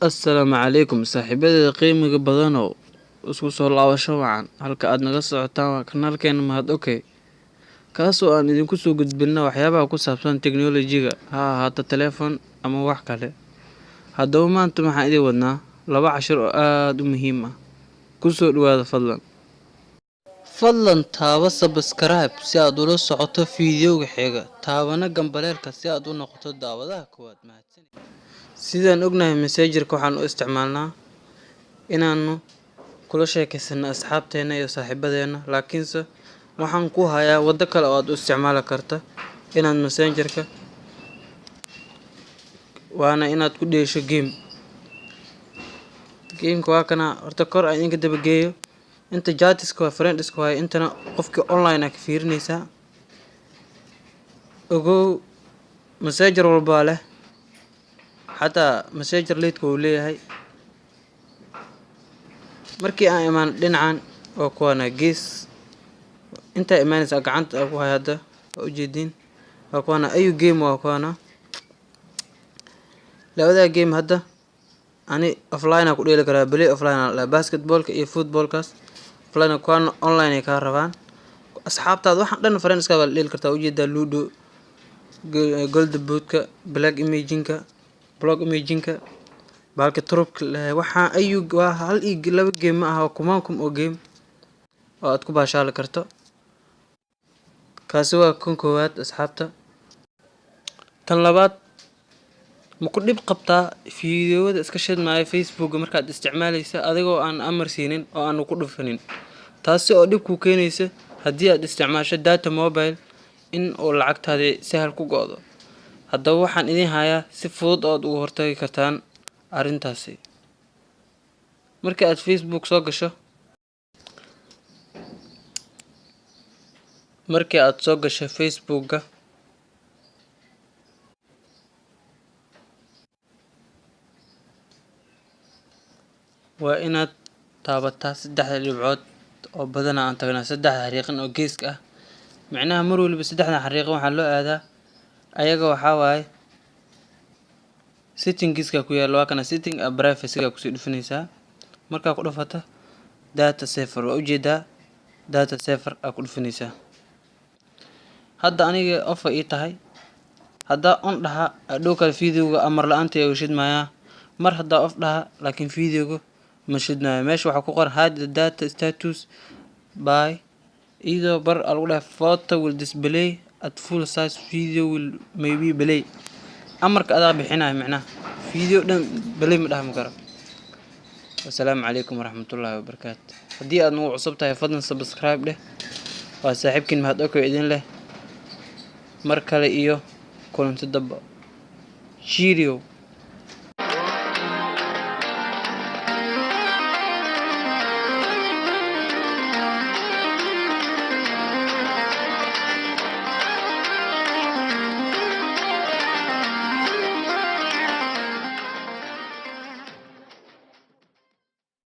Assalaamu calaykum saaxiibadeyda qiimiga badanow, isku soo laabasho wacan. Halka aad naga socotaan waa kanaalkeena Mahad Okay, kaasoo aan idinku soo gudbino waxyaabaha ku saabsan teknoolojiga, ha ahaato telefoon ama wax kale. Haddaba maanta waxaan idin wadnaa laba cashir oo aad u muhiim ah. Ku soo dhawaada fadlan. Fadlan taaba subscribe si aad ula socoto fiidiyowga xiga, taabana gambaleelka si aad u noqoto daawadaha koowaad. Mahadsanid. Sidaan ognahay, Messengerka waxaan u isticmaalnaa inaanu kula sheekeysano asxaabteena iyo saaxiibadeena, laakiinse waxaan ku hayaa waddo kale oo aad u isticmaali karta inaad Messengerka, waana inaad ku dheesho game. Gameka waa kana. Horta kor aan idinka dabageeyo. Inta chatiska waa friendska waaye, intana qofkii online aa ka fiirinaysaa. Ogow, Messenger walbaa leh, xataa Messenger Lite-ka wuu leeyahay. Markii aan imaan dhinacan waa kuwana gees intaa imaanaysa, gacanta aan ku hayo hadda waa ujeediin, waa kuwana ayu game, waa kuwana labadaa game. Hadda ani offline aan ku dheeli karaa, play offline aan dhahaa, basketballka iyo footballkaas offline. Kuwana online ay kaa rabaan asxaabtaada, waxaan dhan friendska baa la dheeli kartaa. Ujeedaa, ludo, gold bootka, black imagingka, block imagingka, bahalka turubka lahay. Waxaa ayu waa hal iyo laba game ma aha, waa kumaan kum oo game oo aad ku baashaali karto. Kaasi waa kan koowaad, asxaabta. Tan labaad, ma ku dhib qabtaa fiidiyowada iska shidmaayo Facebooka markaad isticmaalaysa adigoo aan amar siinin oo aan ku dhufanin, taasi oo dhib kuu keenaysa haddii aad isticmaasho data mobile in uu lacagtaadi sahal ku go'do? Haddaba waxaan idin hayaa si fudud oo aad uga hortagi kartaan arrintaasi. Marka aad Facebook soo gasho, markii aad soo gasho Facebooka, waa inaad taabataa saddexda dhibcood oo badanaa aan tagnaa, saddexda xariiqin oo geeska ah. Micnaha mar waliba saddexda xariiqin waxaa loo aadaa ayaga waxaa waaye settingska ku yaalo. Waa kana setting and privacy-ga, kusii dhufanaysaa. Markaa ku dhufata data saver, waa ujeedaa, data saver aa ku dhufanaysaa. Hadda aniga off ii tahay. Haddaa on dhaha, hadhow kale videoga amar la-aanta ayuu shidmayaa. Mar haddaa off dhaha laakiin videoga ma shidmaayo. Meesha waxaa ku qoran "Hide the data status by", iyadoo bar aa lagu dhahay "Photo will display at full size, video will maybe play". Amarka adaa bixinayo, micnaha video dhan play ma dhahmi karo. Wasalaamu calaykum waraxmatullaahi wabarakaatu. Haddii aad nagu cusub tahay, fadlan subscribe dheh. Waa saaxiibkiin Mahad Oko idin leh mar kale iyo kulanti damba. Cheerio.